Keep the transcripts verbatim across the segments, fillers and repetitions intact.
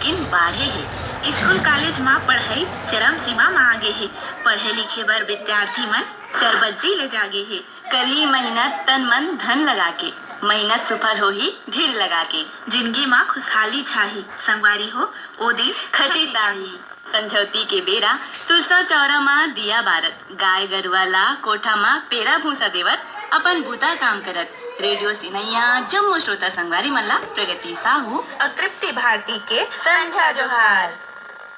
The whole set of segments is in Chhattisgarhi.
दिन बाढ़े हे। स्कूल कॉलेज म पढ़ई चरम सीमा म आगे हे। पढ़े लिखे बर विद्यार्थी मन चरबज्जी ले जागे हे। करही मेहनत तन मन धन लगा के, मेहनत सुफल होही धीर लगा के। जिनगी म खुशहाली छाही, संगवारी हो, ओ दिन खचित आही। संझौती के बेरा तुलसा चौरा म दिया बारत, गाय गरुवा ला कोठा म पेरा भूसा देवत, अपन बूता काम करत, रेडियो सिनैया जम्मो श्रोता संगवारी मन ला प्रगति साहू अउ तृप्ति भारती के संझा जोहार।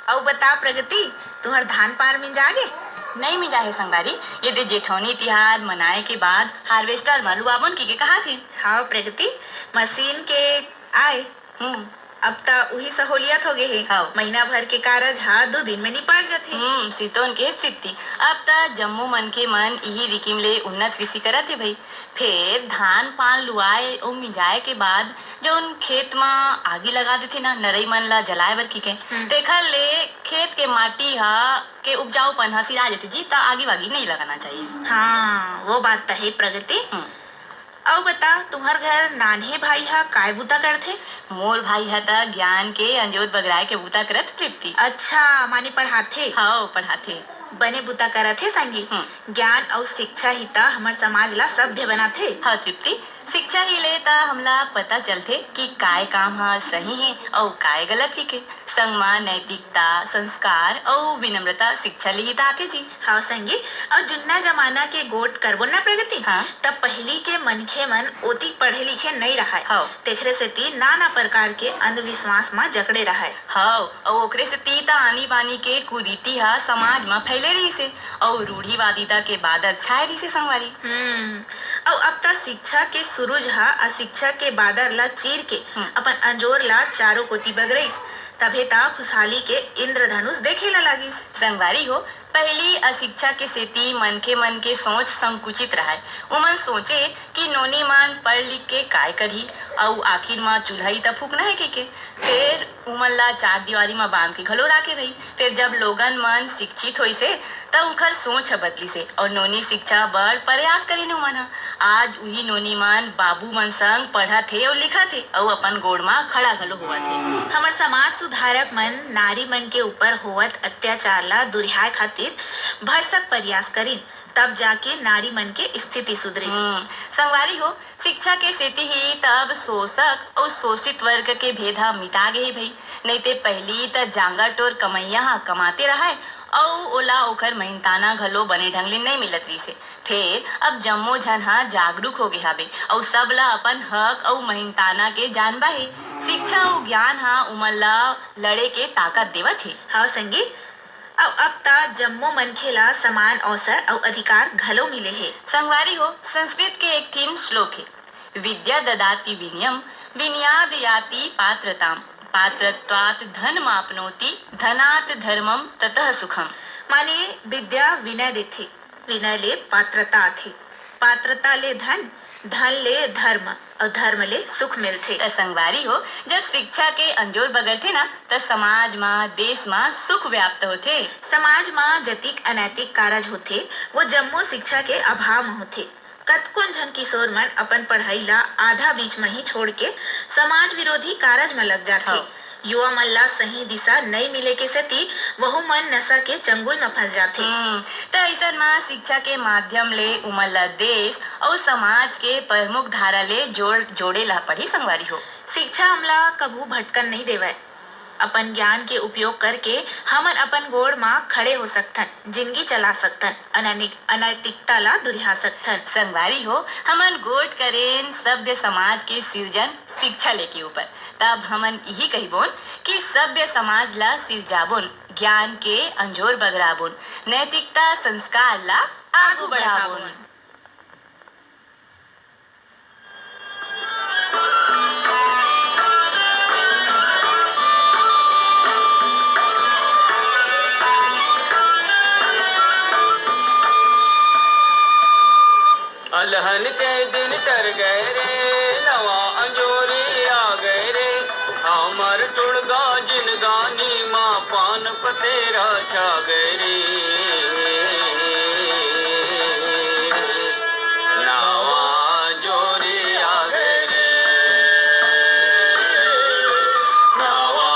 अउ बता प्रगति, तुंहर धान पान मिंजा गे? नइ मिंजा हे संगवारी, ये दे जेठौनी तिहार मनाए के बाद हार्वेस्टर म लुआबोन कहिके कहाथे। हव प्रगति, मशीन के आए। हम्म। अब त उही सहूलियत होगे हे। हव। महीना भर के कारज ह दू दिन में निपट जथे। हम्म, सितोन के तृप्ति। अब त जम्मो मनखे मन इही रिकिम ले उन्नत कृषि करत हे भई। फेर धान पान लुआए अउ मिंजाए के बाद जउन खेत म आगी लगा देथे ना, नरई मन ला जलाए बर कहिके, हम्म। तेखर ले खेत के माटी ह, के उपजाऊपन ह सिरा जथे जी, त आगी वागी नइ लगाना चाहिए। हाँ, वो बात त हे प्रगति। हम्म। अउ बता, तुंहर घर नान्हे भाई ह काय बूता करथे? मोर भाई ह त ज्ञान के अंजोर बगराए के बूता करत तृप्ति। अच्छा, माने पढ़ाथे? हव, पढ़ाथे। बने बूता करत हे संगी। हम्म। ज्ञान अउ शिक्षा ही त हमर समाज ला सभ्य बनाथे। हव तृप्ति, शिक्षा ही ले त हमला पता चलथे कि काय काम ह सही हे अउ काय गलत कहिके। संग म नैतिकता, संस्कार अउ विनम्रता शिक्षा ले ही त आथे जी। हव संगी, अउ जुन्ना जमाना के गोठ करबो न प्रगति, हाँ। त पहिली के मनखे मन ओतिक पढ़े लिखे नइ रहय। हव। तेखरे सेती नाना प्रकार के अंधविश्वास म जकड़े रहय। हव, अउ ओकरे सेती त आनी बानी के कुरीति ह समाज म फैले रहिस हे, अउ रूढ़िवादिता के बादर छाए रहिस हे संगवारी। हम्म, अउ अब त शिक्षा के सुरुज ह अशिक्षा के बादर ल चीर के हम्म। अपन अंजोर ल चारों कोति बगरइस, तभे त खुशहाली के इंद्रधनुष देखे ल लागिस। संगवारी हो, पहिली अशिक्षा के सेती मनखे मन के सोच संकुचित रहय। उमन सोचे कि नोनी मन पढ़ लिख के काय करही, अउ आखिर म चूल्हा ही त फूकना हे कहिके। फेर उमन ला चार दीवारी म बांध के घलो राखे रही। फेर जब लोगन मन शिक्षित होइस हे, त उंखर सोच ह बदलिस हे, अउ नोनी शिक्षा बर प्रयास करिन उमन ह। आज उही नोनी मन बाबू मन संग पढ़त हे अउ लिखत हे, अउ अपन गोड़ म खड़ा घलो होवत हे। हमर समाज सुधारक मन नारी मन के ऊपर होवत अत्याचार ला दुरिहाए खातिर भरसक प्रयास करिन, तब जाके नारी मन के स्थिति सुधरिस। हम्म, संगवारी हो, शिक्षा के सेती ही त अब शोषक अउ शोषित वर्ग के भेद ह मिटा गे हे भई। नइ ते पहिली त जांगर टोर कमइया ह कमाते रहय अउ ओला ओखर महिनताना घलो बने ढंग ले नइ मिलत रिहिस हे। फेर अब जम्मो झन ह जागरूक होगे हाबे अउ सब ल अपन हक अउ महिनताना के जानबा हे। शिक्षा अउ ज्ञान ह उमन ल लड़े के ताकत देवत हे। हव संगी, अउ अब त जम्मो मनखे ला समान अवसर अउ अधिकार घलो मिले हे। संगवारी हो, संस्कृत के एक ठिन श्लोक हे, "विद्या ददाति विनयम, विनयाद याति पात्रताम, पात्रत्वात धनमाप्नोति, धनात धर्मम ततः सुखम।" माने विद्या विनय देथे, विनय ले पात्रता आथे, पात्रता ले धन, धन ले धर्म, अउ धर्म ले सुख मिलथे। त संगवारी हो, जब शिक्षा के अंजोर बगरथे ना, त समाज म, देश म सुख व्याप्त होथे। समाज म जतिक अनैतिक कारज होथे, वो जम्मो शिक्षा के अभाव म होथे। कतकोन झन किशोर मन अपन पढ़ाई ला आधा बीच म ही छोड़ के समाज विरोधी कारज म लग जाथे। हव। युवा मन ला सही दिशा नइ मिले के सेती वहू मन नशा के चंगुल म फंस जाथे। हम्म, त अइसन म शिक्षा के माध्यम ले उमन ला देश अउ समाज के प्रमुख धारा ले जोड़, जोड़े ला पड़ही संगवारी हो। शिक्षा हमला कभू भटकन नइ देवय। अपन ज्ञान के उपयोग करके हमन अपन गोड़ म खड़े हो सकथन, जिनगी चला सकथन, अनैतिक-, अनैतिकता ला दुरिहा सकथन। संगवारी हो, हमन गोठ करेन सभ्य समाज के सिरजन शिक्षा लेके ऊपर। तब हमन इही कहिबोन कि सभ्य समाज ला सिरजाबोन, ज्ञान के अंजोर बगराबोन, नैतिकता संस्कार ला आगू बढ़ाबोन। अलहन के दिन टर गए रे, नवा अंजोरी आ गए रे, हमर टुड़गा जिनगानी मा पान पतेरा छा गए रे। नवा अंजोरी आ गए रे, नवा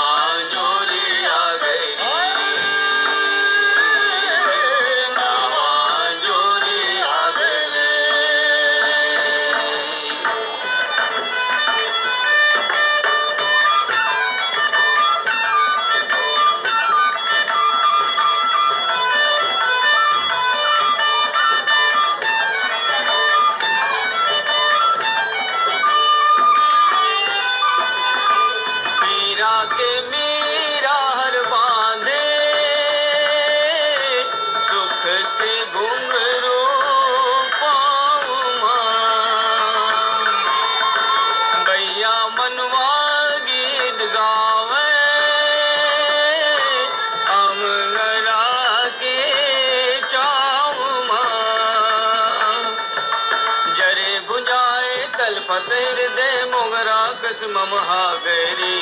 पतेर दे मोगरा कस मम हागरी,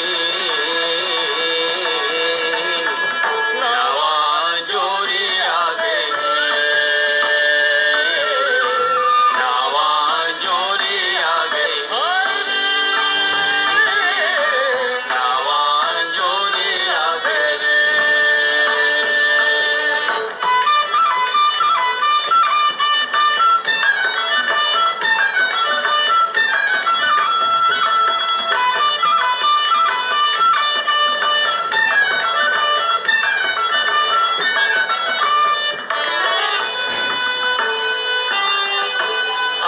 नवा जोरी आ गई, नवा जोरी आ गई, नवा जोरी आ गई।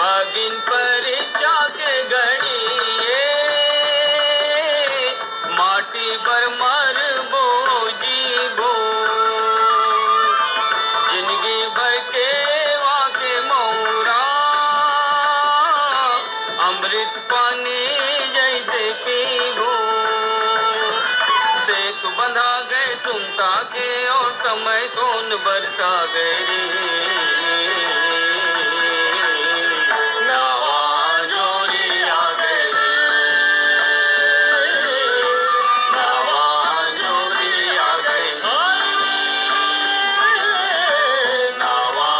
आगिन पर चाके गणिए, माटी बर मरबो जीबो, जिंदगी भर के वाके मौरा, अमृत पानी जैसे पीबो। सेतु बंधा गए सुमता के और समय सोन बरसा गए रे। नवा जोरी आ गए रे। नवा जोरी आ गए रे। नवा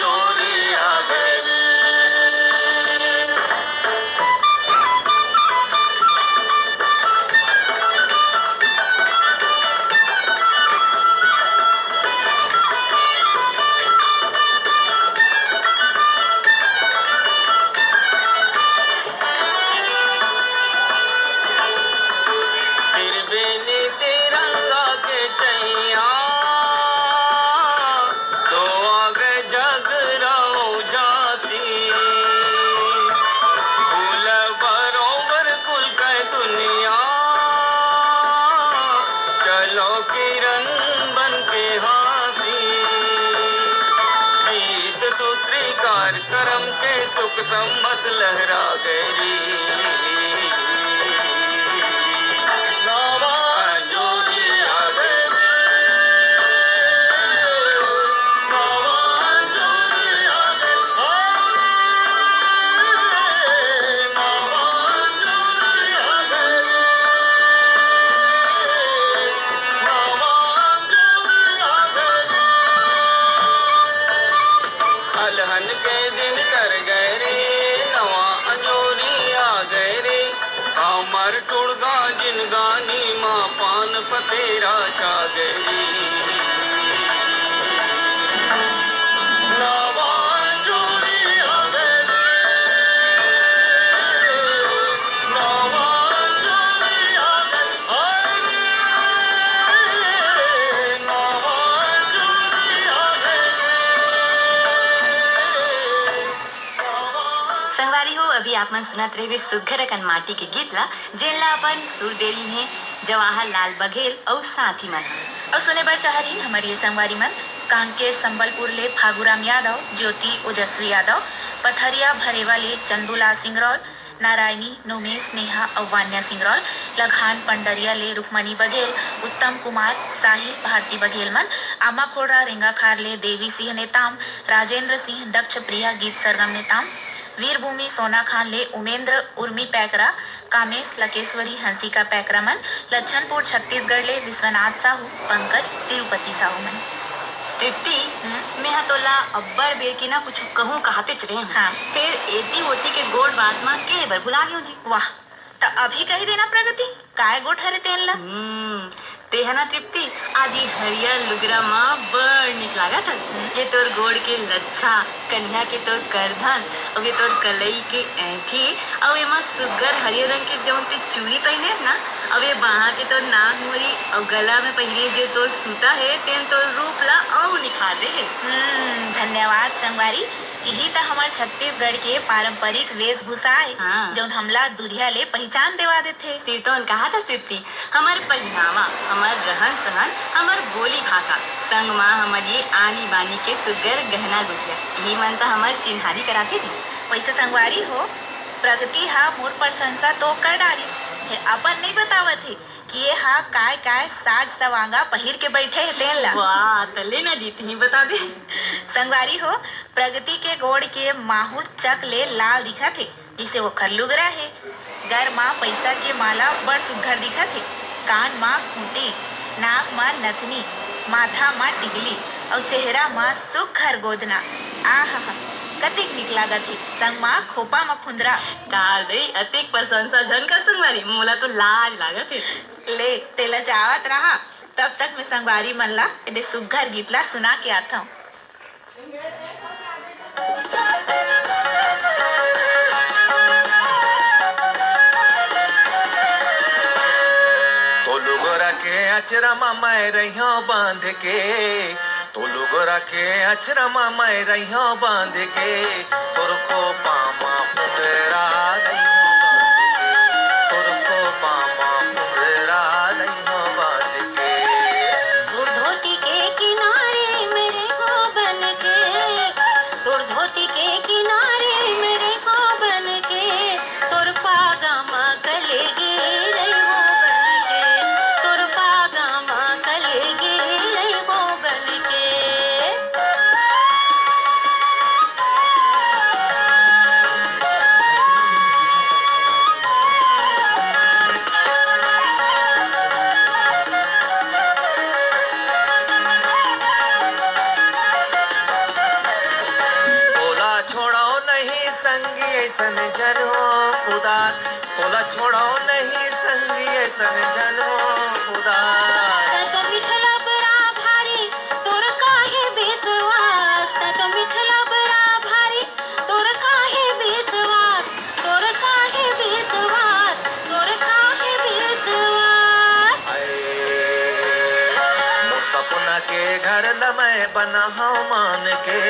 जोरी आ गए रे। त्रिवेणी तिरंगा के छैया, धोआ गए झगरा अउ झांसी। भूल बरोबर कुल के दुनिया, चलो किरण बन के हाँसी। बीस सूत्री कार्यक्रम के सुख संवत लहरा गए री। नवा जोरी आ गए। अलहन के दिन कर गए रे, नवा अंजोरी आ गए रे। हमर टुड़गा जिनगानी मा पान पतेरा छा गई। नवा जोड़ी आ गई, नवा जोड़ी आ गई, हाय रे, नवा जोड़ी आ गई। संगवारी हो, अभी आप मन सुनत रहिबे सुग्घर अकन माटी के गीत ला, जेन ला अपन सुर दे रिहिन हे जवाहर लाल बघेल अउ साथी मन ह। अउ सुने बर चाह रिहिन हमर ये संगवारी मन, कांकेर संबलपुर ले फागुराम यादव, ज्योति ओजस्वी यादव, पथरिया भरेवा ले चंदूलाल सिंगरौल, नारायणी, नोमेश, नेहा अउ वान्या सिंगरौल, लखान पंडरिया ले रुक्मणी बघेल, उत्तम कुमार, साहिल, भारती बघेल मन, आमाखोड़ा रेंगाखार ले देवी सिंह नेताम, राजेंद्र सिंह, दक्ष प्रिया गीत सरगम नेताम, वीरभूमि सोनाखान ले उमेंद्र, उर्मी पैकरा, कामेश, लकेश्वरी, हंसिका पैकरा मन, लच्छनपुर छत्तीसगढ़ ले विश्वनाथ साहू, पंकज, तिरुपति साहू मन। तृप्ति, हम्म? मेंहा तोला अब्बड़ बेर के ना कुछु कहूं काहतेच रेहेंव। हाँ। फेर एती ओती के गोठ बात म केहे बर भुला गेंव जी। वाह, त अभी कहि देना प्रगति, काय गोठ हरे तेन ला? हम्म, तेहा ना तृप्ति, आज ये हरियर लुगरा म बड़ नीक लागत हस। हम्म। ये तोर गोड़ के लच्छा, कनिहा के तोर करधन, अउ ये तोर कलई के ऐंठी, अउ एमा सुग्घर हरियर रंग के जउन ते चूरी पहिने हस ना, अउ ये बांहा के तोर नाक मुरी, अउ गला में पहिने जे तोर सूता हे, तेन तोर रूप ला अउ निखार दे हे। हम्म, धन्यवाद संगवारी। इही त हमर छत्तीसगढ़ के पारंपरिक वेशभूषा आय, हाँ। जउन हमला दुरिहा ले पहिचान देवा देथे। सिरतोन कहाथस तृप्ति, हमर पहिनावा, हमर रहन-सहन, हमर बोली भाखा, संग मा हमर ये आनी-बानी के सुग्घर गहना-गुठिया, इही मन त हमर चिन्हारी कराथे जी। वइसे संगवारी हो, प्रगति ह मोर प्रशंसा तो कर डारिस, फेर अपन नइ बतावत हे कि ये ह काय-काय साज-सवांगा पहिर के बइठे हे तेन ला। वाह, त ले ना जी, तिही बता दे। संगवारी हो, प्रगति के गोड़ के माहुर चक ले लाल दिखत हे। जइसे ओखर लुगरा हे। गर म पइसा के माला बड़ सुग्घर दिखत हे, कान म खूंटी, नाक म नथनी, माथा म टिकली अउ चेहरा म सुग्घर गोदना। आहा, कतेक नीक लागत हे, संग म खोपा म फुंदरा। का दई, अतेक प्रशंसा झन कर संगवारी, मोला तो लाज लागत हे। ले, तेला जावत रहा, तब तक मैं संगवारी मन ला एदे सुग्घर गीत ला सुना के आथंव। तो लुगरा के अचरा म मैं रहियो बांध के, तो लुगरा के अचरा म मैं रहियो बांध के, तोर खोपा म फुंदरा रहियो बांध के, तोर खोपा म फुंदरा रहियो बांध के। तोर धोती के किनारे मेरे हो बन के, तोर धोती के किनारे मेरे हो बन के, तोर पागा म कले गिरे हो बन के, तोर पागा म कले गिरे हो बन के। तोला छोड़ो नहीं संगी ऐसन जनो उदास, तोला छोड़ो नहीं संगी ऐसन जनो उदास। तत मिठला बड़ा भारी तोर काहे विश्वास, तत मिठला बड़ा भारी तोर काहे विश्वास, तोर काहे विश्वास, तोर काहे विश्वास। हाय, मोर सपना के घर ल मैं बनाहौं मान के,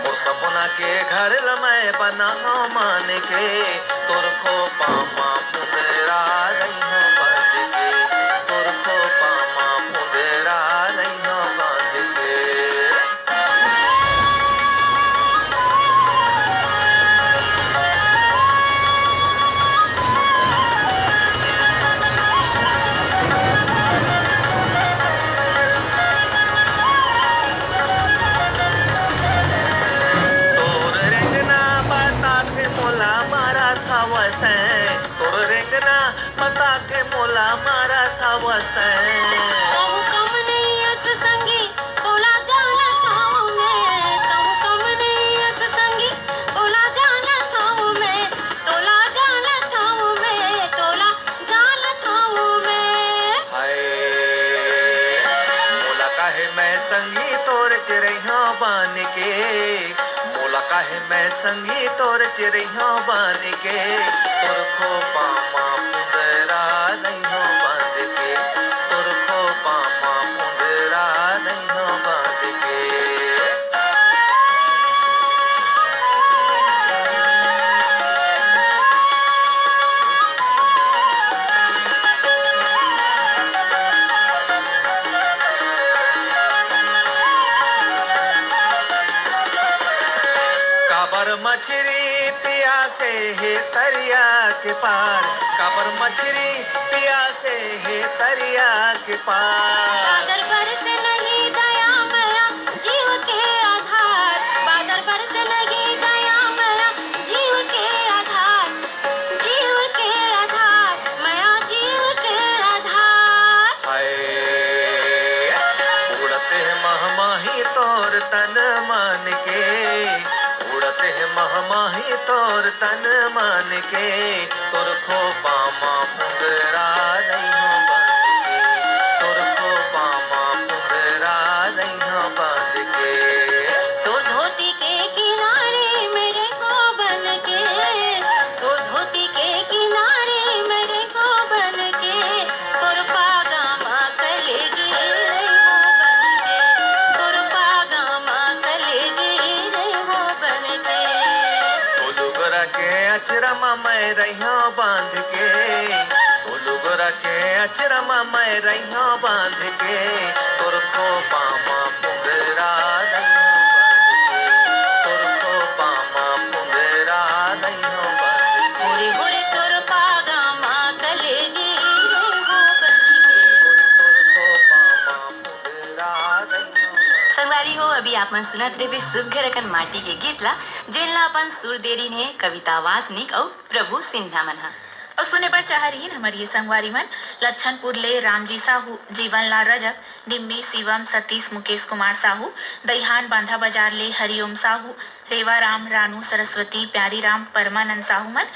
मोर सपना के घर ल मैं बनाहौं मान के, तोर खोपा म फुंदरा रहिहौं बांध के, तोर खोपा म फुंदरा रहिहौं बांध के। तोर रेंगना बताथे मोला मारत हवस तैं, तोर रेंगना बताथे मोला मारत हवस तैं। कहूँ कम नइ अस संगी, तोला जानत हौं मैं, कहूँ कम नइ अस संगी, तोला जानत हौं मैं, तोला जानत हौं मैं, तोला जानत हौं मैं। हाय, मोला काहे मैं संगी तोर चिरैया बान के, मोला काहे मैं संगी तोर चिरैया बान के, तोर खोपा म फुंदरा रहिहौं बांध के, तोर खोपा म फुंदरा रहिहौं बांध के। काबर मछरी पियासे हे तरिया के पार, काबर मछरी पियासे हे तरिया के पार। बादर बरसे नहीं दया मया जीव के आधार, बादर बरसे नहीं दया मया जीव के आधार, जीव के आधार, मया जीव के आधार। हाय, उड़त हे महमाही तोर तन मन के, उड़त हे महमाही तोर तन मन के, तोर खोपा म फुंदरा रहिहौं बांध के, तोर खोपा म फुंदरा रहिहौं बांध के। तोर धोती के किनारे मेरे हो बन के, तोर धोती के किनारे मेरे हो बन के, तोर पागा म कले गिरे हो बन के, तोर पागा म कले गिरे हो बन के। ओ लुगरा के अचरा म मैं रहिहौं बांध के, ओ लुगरा के अचरा म मैं रहिहौं बांध के, तोर खोपा म फुंदरा रहिहौं बांध के, तोर खोपा म फुंदरा रहिहौं बांध के। होरे होरे तोर पागा म कले गिरे हो बन के। होरे तोर खोपा म फुंदरा रहिहौं बांध के। संगवारी हो, अभी आप मन सुनत रहिबे सुग्घर अकन माटी के गीत ला, जेन ला अपन सुर दे रिहिन हे कविता वासनिक अउ प्रभु सिन्हा मन ह। अउ सुने बर चाह रिहिन हमर ये संगवारी मन, लच्छनपुर ले रामजी साहू, जीवन लाल रजक, निम्मी, शिवम, सतीश, मुकेश कुमार साहू, दईहान बांधा बाजार ले हरिओम साहू, रेवा राम, रानू, सरस्वती, प्यारी राम, परमानंद साहू मन,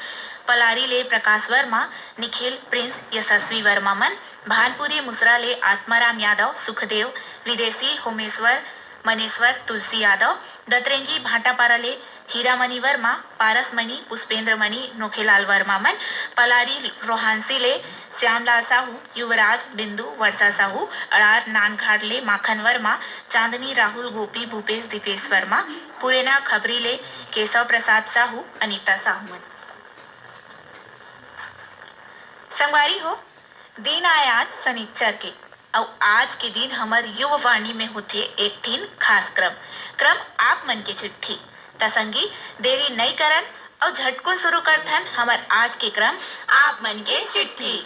पलारी ले प्रकाश वर्मा, निखिल, प्रिंस, यशस्वी वर्मा मन, भानपुरी मुसरा ले आत्माराम यादव, सुखदेव, विदेशी, होमेश्वर, मनेश्वर, तुलसी यादव, दतरेंगी भाटापारा ले हीरामणि वर्मा, पारसमणि, पुष्पेंद्रमणि, नोखेलाल वर्मा मन, पलारी रोहांसी ले श्यामलाल साहू, युवराज, बिंदु, वर्षा साहू, अड़ार नानघाट ले माखन वर्मा, चांदनी, राहुल, गोपी, भूपेश, दीपेश वर्मा, पुरेना खबरी ले केशव प्रसाद साहू, अनीता साहू मन। संगवारी हो, दिन आय आज सनिच्चर के, अउ आज के दिन हमर युववाणी में होथे एक ठिन खास क्रम, क्रम आप मन के चिट्ठी। त संगी, देरी नइ करन अउ झटकुन शुरू करथन हमर आज के क्रम, आप मन के चिट्ठी।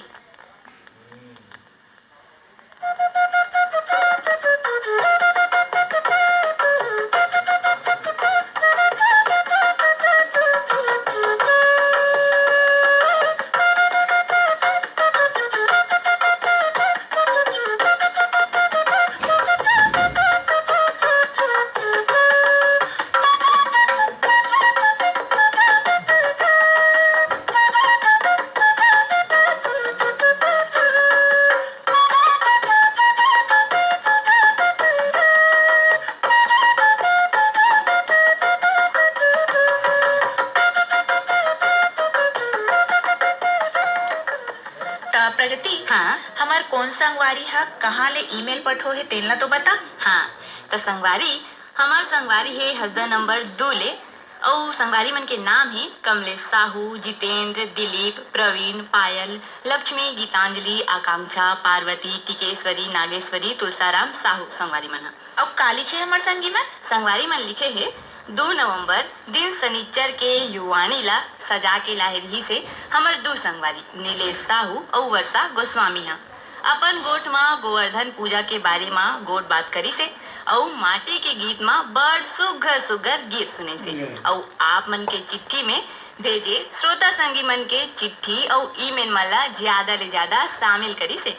त प्रगति, हाँ। हमर कोन संगवारी ह कहाँ ले ईमेल पठो हे, तेन ला तो बता। हाँ, त संगवारी, हमर संगवारी हे हसदा नंबर दू ले, अउ संगवारी मन के नाम हे कमलेश साहू, जितेंद्र, दिलीप, प्रवीण, पायल, लक्ष्मी, गीतांजलि, आकांक्षा, पार्वती, टिकेश्वरी, नागेश्वरी, तुलसाराम साहू संगवारी मन ह। अउ का लिखे हमर संगी मन? संगवारी मन लिखे हे, दू नवंबर दिन सनिच्चर के युवाणी ला सजा के लाहे रिहिस हे हमर दू संगवारी नीलेश साहू अउ वर्षा गोस्वामी ह। अपन गोठ म गोवर्धन पूजा के बारे म गोठ बात करिस हे अउ माटी के गीत म बड़ सुग्घर सुग्घर गीत सुनिस हे। अउ आप मन के चिट्ठी में भेजे श्रोता संगी मन के चिट्ठी अउ ईमेल मन ला ज्यादा ले ज्यादा शामिल करिस हे।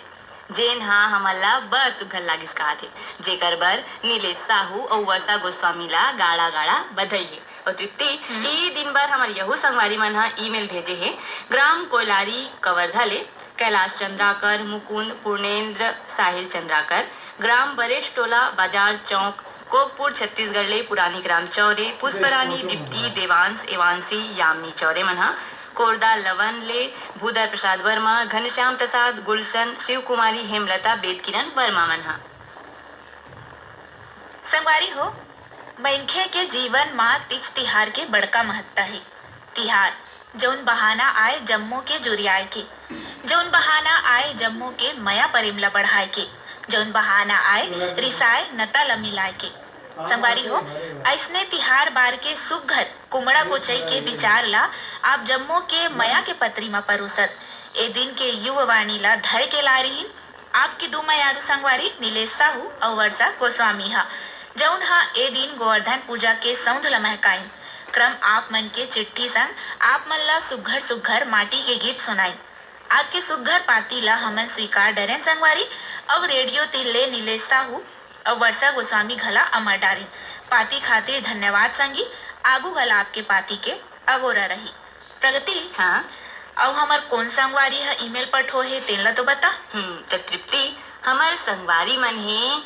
जेन ह हमन ला बड़ सुघर लागिस काहथे, जेकर बर नीलेश साहू अउ वर्षा गोस्वामी ला गाड़ा-गाड़ा बधई हे। अउ तृप्ति, हम्म। ई दिन बर हमर यहू संगवारी मन ह ईमेल भेजे हे, ग्राम कोयलारी कवर्धा ले कैलाश चंद्राकर, मुकुंद, पूर्णेंद्र, साहिल चंद्राकर, ग्राम बरेठ टोला, बाजार चौक, कोकपुर, छत्तीसगढ़ ले पुरानी ग्राम चौरे, पुष्परानी, दीप्ति, देवांश, एवांशी, यामिनी चौरे मन ह कोरदा लवन ले भूधर प्रसाद वर्मा, घनश्याम प्रसाद, गुलशन, शिव कुमारी, हेमलता, बेदकिरण वर्मा मन ह। संगवारी हो, मनखे के जीवन म तीज तिहार के बड़का महत्ता हे। तिहार, जउन बहाना आय जम्मो के जुरियाय के, जउन बहाना आय जम्मो के मया परेम ल बढ़ाय के, जउन बहाना आय रिसाय नता ल मिलाय के। संगवारी हो, अइसने तिहार बार के सुग्घर कुमड़ा कोचई के बिचार ला आप जम्मो के मया के पतरी म परोसत ए दिन के युववाणी ला धर के लाय रिहिन आपके दू मयारू संगवारी नीलेश साहू अउ वर्षा गोस्वामी ह, जउन ह ए दिन गोवर्धन पूजा के सौंध ल महकाइन। क्रम आप मन के चिट्ठी संग आप मन ला सुग्घर सुग्घर माटी के गीत सुनाइन। आपके सुग्घर पाती ला हमन स्वीकार डरेन संगवारी, अउ रेडियो तीर ले नीलेश साहू अउ वर्षा गोस्वामी घला अमर डारिन। पाती खातिर धन्यवाद संगी, आगू घला आपके पाती के अगोरा रही। प्रगति, हाँ? अउ हमर कोन संगवारी ह ईमेल पठो हे, तेन ला तो बता। हम्म, त तृप्ति, हमर संगवारी मन हे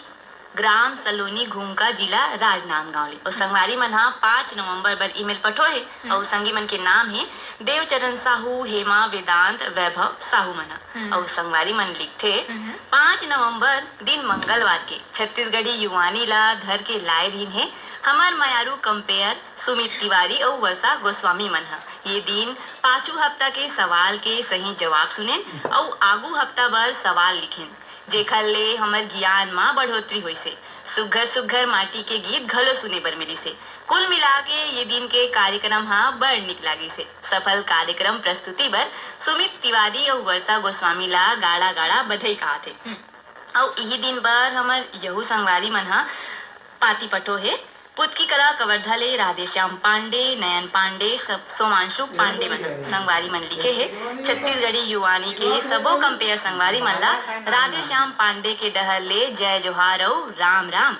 ग्राम सलोनी घुमका, जिला राजनांदगांव ले। अउ संगवारी मन ह पाँच नवंबर बर ईमेल पठो हे। हम्म। अउ संगी मन के नाम हे देवचरण साहू, हेमा, वेदांत, वैभव साहू मन ह। हम्म। अउ संगवारी मन लिखथे, हम्म। पाँच नवंबर दिन मंगलवार के छत्तीसगढ़ी युवानी ला धर के लाय रिहिन हे हमर मयारू कंपेयर सुमित तिवारी अउ वर्षा गोस्वामी मन ह। ये दिन पाछू हफ्ता के सवाल के सही जवाब सुनेन अउ आगू हफ्ता बर सवाल लिखेन, जेखर ले हमर गियान म बढ़ोतरी होइस हे। सुग्घर सुग्घर माटी के गीत घलो सुने बर मिलिस हे। कुल मिला के ये दिन के कार्यक्रम ह बड़ निक लागिस हे। सफल कार्यक्रम प्रस्तुति बर सुमित तिवारी अउ वर्षा गोस्वामी ला गाड़ा गाड़ा बधई कहाथे। हम्म। अउ इही दिन बर हमर यहू संगवारी मन ह पाती पठो हे। पुतकी कला कवर्धा ले राधेश्याम पांडे, नयन पांडे, स-, सोमांशु पांडे मन संगवारी मन लिखे हे। छत्तीसगढ़ी युवानी के ये सबो कंपेयर संगवारी मन ला राधेश्याम पांडे के डहर ले जय जोहार अउ राम राम।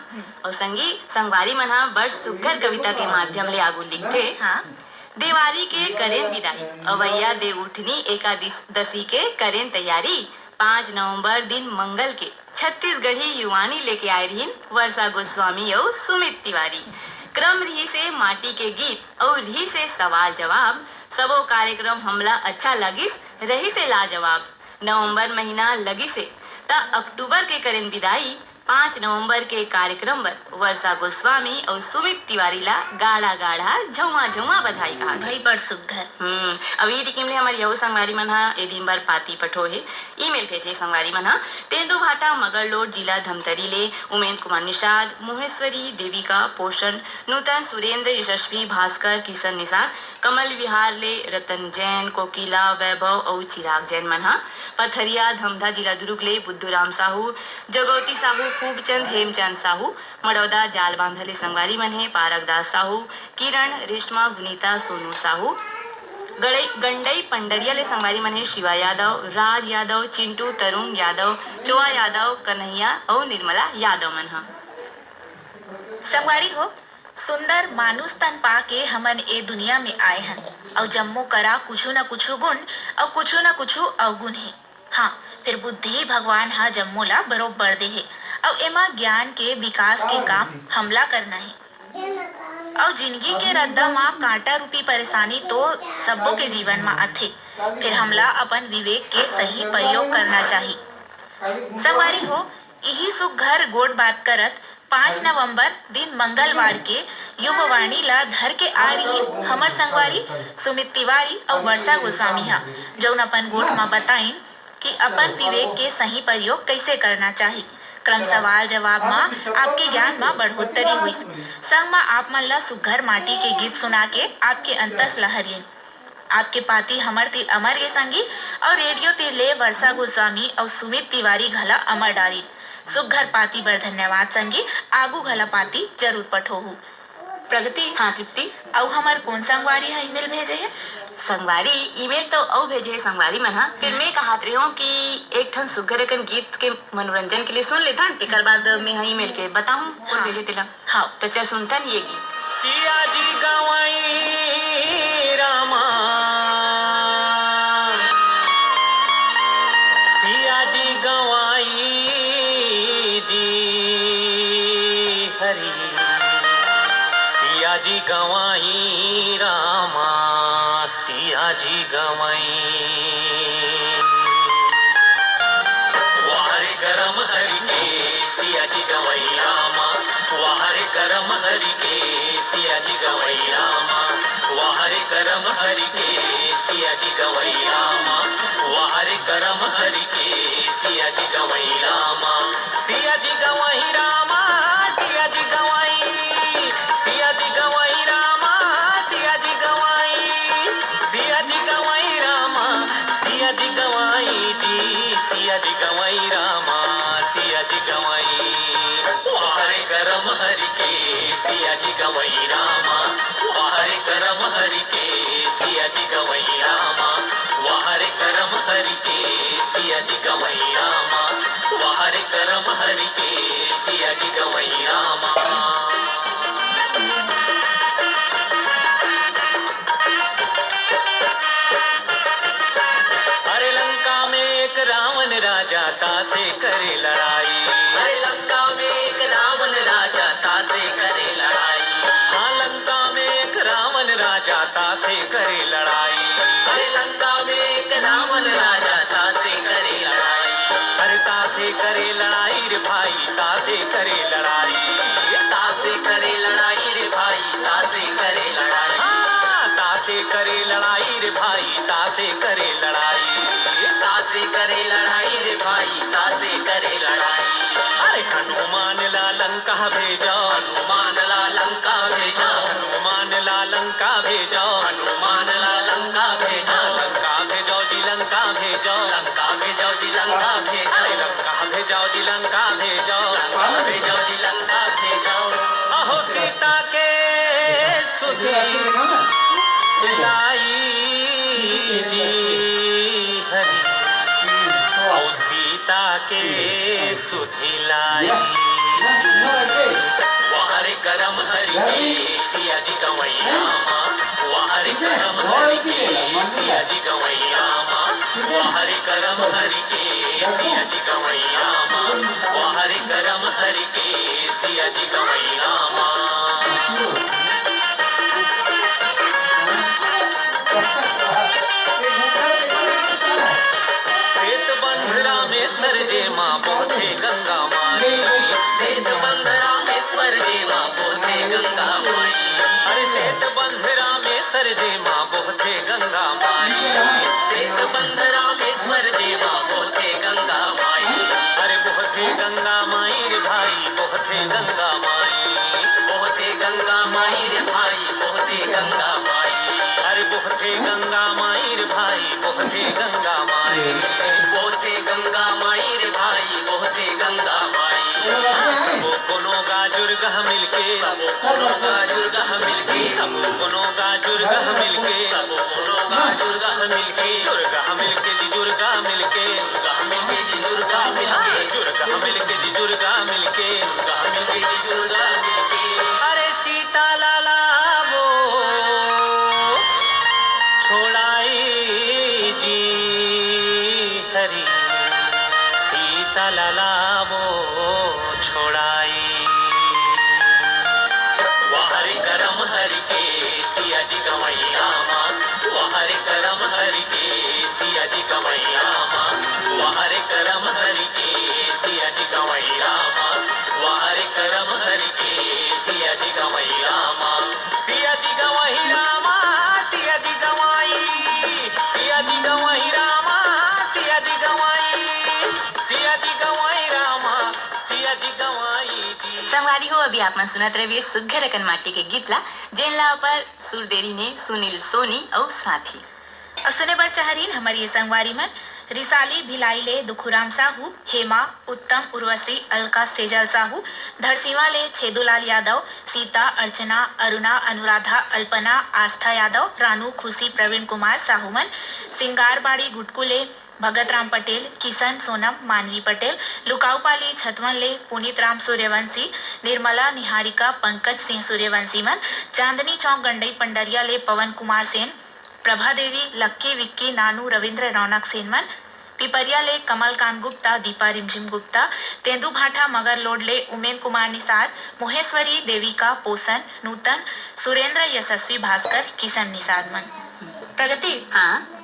अउ संगी संगवारी मन ह बड़ सुग्घर कविता के माध्यम ले आगू लिखथे। हाँ। देवारी के करेन बिदाई, अवैया देवउठनी एकादशी के करेन तैयारी। पाँच नवंबर दिन मंगल के छत्तीसगढ़ी युवानी लेके आए रहिन वर्षा गोस्वामी अउ सुमित तिवारी। क्रम रहिसे माटी के गीत अउ रहिसे सवाल जवाब। सबो कार्यक्रम हमला अच्छा लगिस, रहिसे लाजवाब। नवंबर महीना लगिसे त अक्टूबर के करेन बिदाई। पाँच नवंबर के कार्यक्रम बर वर्षा गोस्वामी अउ सुमित तिवारी ला गाढ़ा गाढ़ा झउआ झउआ बधाई कहा भाई, बड़ सुग्घर। हम्म, अब ई टीम ले हमर यहू संगवारी मन ह ए दिन बर पाती पठो हे। ईमेल भेजे संगवारी मन ह तेंदूभाटा मगरलोड जिला धमतरी ले उमेंद्र कुमार निषाद, मोहेश्वरी, देविका, पोषण, नूतन, सुरेंद्र, यशस्वी, भास्कर, किशन निषाद, कमल विहार ले रतन जैन, कोकिला, वैभव अउ चिराग जैन मन ह पथरिया धमधा जिला दुर्ग ले बुद्धूराम साहू, जगौती साहू, खूबचंद, हेमचंद साहू, मड़ौदा जालबांधा ले संगवारी मन हे पारक दास साहू, किरण, रेशमा, गुनीता, सोनू साहू, गड़ई-, गंडई पंडरिया ले संगवारी मन हे शिवा यादव, राज यादव, चिंटू, तरुण यादव, चोआ यादव, कन्हैया अउ निर्मला यादव मन ह। संगवारी हो, सुंदर मानुष तन पाके हमन ए दुनिया में आए हन, अउ जम्मो करा कुछु न कुछु गुण अउ कुछु न कुछु अवगुण हे। हाँ, फेर बुद्धि भगवान ह जम्मो ला बरोबर दे हे, अउ एमा ज्ञान के विकास के काम हमला करना हे। अउ जिनगी के रद्दा म कांटा रूपी परेशानी तो सब्बो के जीवन म आथे, फेर हमला अपन विवेक के सही प्रयोग करना चाही। संगवारी हो, इही सुग्घर गोठ बात करत पाँच नवंबर दिन मंगलवार के युववाणी ला धर के आ रहिन हमर संगवारी सुमित तिवारी अउ वर्षा गोस्वामी ह, जउन अपन गोठ म बताइन कि अपन विवेक के सही प्रयोग कइसे करना चाही। क्रम सवाल जवाब म आपके ज्ञान म बढ़ोत्तरी होइस। संग म आप मन ला सुग्घर माटी के गीत सुना के आपके अंतस ला हरियेन। आपके पाती हमर तीर अमर गे संगी, अउ रेडियो तीर ले वर्षा गोस्वामी अउ सुमित तिवारी घला अमर डारिन। सुग्घर पाती बर धन्यवाद संगी, आगू घला पाती जरूर पठोहू। प्रगति। हाँ, तृप्ति। अउ हमर कोन संगवारी ह ईमेल भेजे हे? संगवारी, ईमेल तो अउ भेजे हे संगवारी मन ह, फिर मैं कहत रेहेंव कि एक ठन सुग्घर अकन गीत के मनोरंजन के लिए सुन लेथन, तेकर बाद मैं ह ईमेल के बताहूँ कोन हाँ। भेजे तेला। हाँ। त चल सुनथन ये गीत। सिया जी गंवाई रामा, सिया जी गंवाई जी हरी, सिया जी गंवाई रामा, सिया जी गंवाई। वाह रे करम हरि के सिया जी गंवाई रामा, वाह रे करम हरि के सिया जी गंवाई रामा, वाह रे करम हरि के सिया जी गंवाई रामा, वाह रे करम हरि के सिया जी गंवाई रामा, सिया जी गंवाई रामा, सिया जी गंवाई, सिया जी गंवाई रामा, सिया जी गंवाई, सिया जी गंवाई रामा, सिया जी गंवाई जी, सिया जी गंवाई रामा, सिया जी गंवाई। वाह रे करम हरि के सिया जी गंवाई रामा, वाह रे करम हरि के सिया जी गंवाई रामा, वाह रे करम हरि के सिया जी गंवाई रामा, वाह रे करम हरि के सिया जी गंवाई रामा। अरे लंका में एक रावण राजा तासे करे लड़ाई। अरे लंका में एक रावण राजा तासे करे लड़ाई। हाँ, लंका में एक रावण राजा तासे करे लड़ाई। अरे लंका में एक रावण राजा तासे करे लड़ाई। अरे तासे करे लड़ाई रे भाई, तासे करे लड़ाई। तासे करे लड़ाई रे भाई, तासे करे लड़ाई। हाँ, तासे करे लड़ाई रे भाई, तासे करे लड़ाई। तासे करे लड़ाई रे भाई, तासे करे लड़ाई। अरे हनुमान ला लंका भेजा, हनुमान ला लंका भेजा, हनुमान ला लंका भेजा, हनुमान ला लंका भेजा। लंका भेजो जी, लंका भेजो, लंका भेजो जी, लंका भेजो। अरे लंका भेजो जी, लंका भेजो, लंका भेजो जी, लंका भेजो। सुधि लाई जी हरि, अउ सीता के सुधि लाई। वाह रे करम हरि के सिया जी गवैया मा, वाह रे करम हरि के सिया जी गवैया मा, वाह रे करम हरि के सिया जी गवैया मा, वाह रे करम हरि के सिया जी गवैया मा। सेत बंध रामेश्वर जे मा बोहथे गंगा माई। सेत बंध रामेश्वर जे मा बोहथे गंगा माई। अरे सेत बंध रामेश्वर जे मा बोहथे गंगा माई। सेत बंध रामेश्वर जे मा बोहथे गंगा माई। अरे बोहथे गंगा माई रे भाई, बोहथे गंगा माई। बोहथे गंगा माई रे भाई, बोहथे गंगा माई। अरे बोहथे गंगा माई रे भाई, बोहथे गंगा माई। बोहथे गंगा माई रे भाई, बोहथे गंगा माई। सबो कोनो गाजुर गह मिलके, सबो कोनो गाजुर गह मिलके, सबो कोनो गाजुर गह मिलके, सबो कोनो गाजुर गह मिलके, जुर्गा मिलके जी, जुर्गा मिलके, जुर्गा मिलके जी, जुर्गा मिलके, जुर्गा मिलके जी, जुर्गा मिलके, जुर्गा मिलके जी, जुर्गा मिलके। अरे सीता लाला वो छोड़ाई जी हरि, सीता लाला वो छोड़ाई। वाह रे करम हरि के सिया जी गवैया मा, वाह रे करम हरि के सिया जी गवैया मा, वाह रे करम हरि के सिया जी गवैया मा, वाह रे करम हरि के सिया जी गवैया मा। सिया जी गवही रामा, सिया जी गवाई, सिया जी गवही रामा, सिया जी गवाई, सिया जी गवाई रामा, सिया जी गवाई जी। संगवारी हो, अभी आप मन सुनत रहिए सुग्घर अकन माटी के गीत ला, जेन ला अपर सुर दे रिहिन हे सुनील सोनी अउ साथी। अब सुने बर चाह रिहिन हमर ये संगवारी मन, रिसाली भिलाई ले दुखुराम साहू, हेमा, उत्तम, उर्वशी, अलका, सेजल साहू, धरसीवा ले छेदूलाल यादव, सीता, अर्चना, अरुणा, अनुराधा, अल्पना, आस्था यादव, रानू, खुशी, प्रवीण कुमार साहू मन, सिंगारबाड़ी गुटकू ले भगत राम पटेल, किशन, सोनम, मानवी पटेल, लुकाऊपाली छतवन ले पुनीत राम सूर्यवंशी, निर्मला, निहारिका, पंकज सिंह सूर्यवंशी मन, चांदनी चौक गंडई पंडरिया ले पवन कुमार सेन, प्रभा देवी, लक्की, विक्की, नानू, रविंद्र, रौनक सेन मन, पिपरिया ले कमलकांत गुप्ता, दीपा रिमझिम गुप्ता, तेंदूभाठा मगर लोड ले उमेन कुमार निषाद, मोहेश्वरी, देविका, पोसन, नूतन, सुरेंद्र, यशस्वी, भास्कर, किशन निषाद मन। प्रगति? हाँ।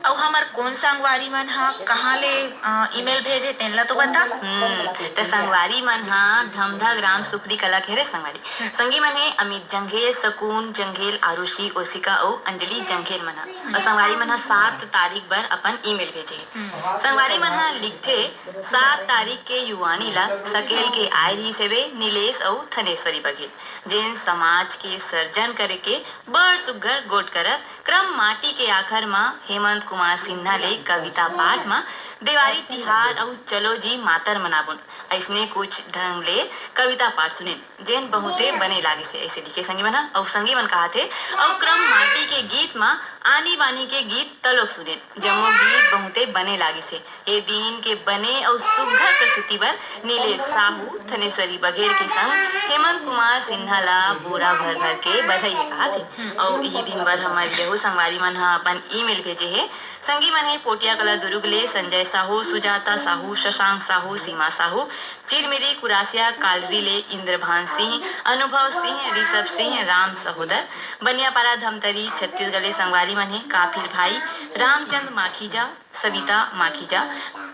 अउ हमर कोन संगवारी मन ह कहाँ ले, अ, email भेजे, तेन ला तो बता। हम्म, त संगवारी मन ह धमधा ग्राम सुखदी कला के हरे संगवारी। संगी मन हे अमित जंघेल, सकून जंघेल, आरुषि, ओसिका अउ अंजलि जंघेल मन ह। अउ संगवारी मन ह सात तारीख बर अपन email भेजे हे। संगवारी मन ह लिखथे, सात तारीख के युवानी ला सकेल के आय रिहिस हेबे नीलेश अउ थनेश्वरी बघेल, जेन समाज के सर्जन करे के बड़ सुग्घर गोठ करत क्रम माटी के आखर म हेमंत कुमार सिन्हा ले कविता पाठ म देवारी तिहार अउ चलो जी मातर मनाबुन अइसने कुछ ढंग ले कविता पाठ सुनेन, जेन बहुते बने लागिस हे, अइसे लिखे संगी मन ह। अउ संगी मन कहत हे, अउ क्रम माटी के गीत म आनी बानी के गीत तलोक सुनेन। जम्मो गीत बहुते बने लागिस हे। ए दिन के बने अउ सुग्घर प्रस्तुति बर नीलेश साहू, थनेश्वरी बघेल के संग हेमंत कुमार सिन्हा ला बोरा भर भर के बधाई हे कहत हे। अउ इही दिन बर हमर यहू संगवारी मन ह अपन email भेजे हे। संगी मन हे पोटिया कला दुरुग ले संजय साहू, सुजाता साहू, शशांक साहू, सीमा साहू, चिरमिरी कुरासिया कालरी ले इंद्रभान सिंह, अनुभव सिंह, ऋषभ सिंह, राम सहोदर, बनियापारा धमतरी छत्तीसगढ़ ले संगवारी मन हे काफिर भाई, रामचंद माखीजा, सविता माखीजा,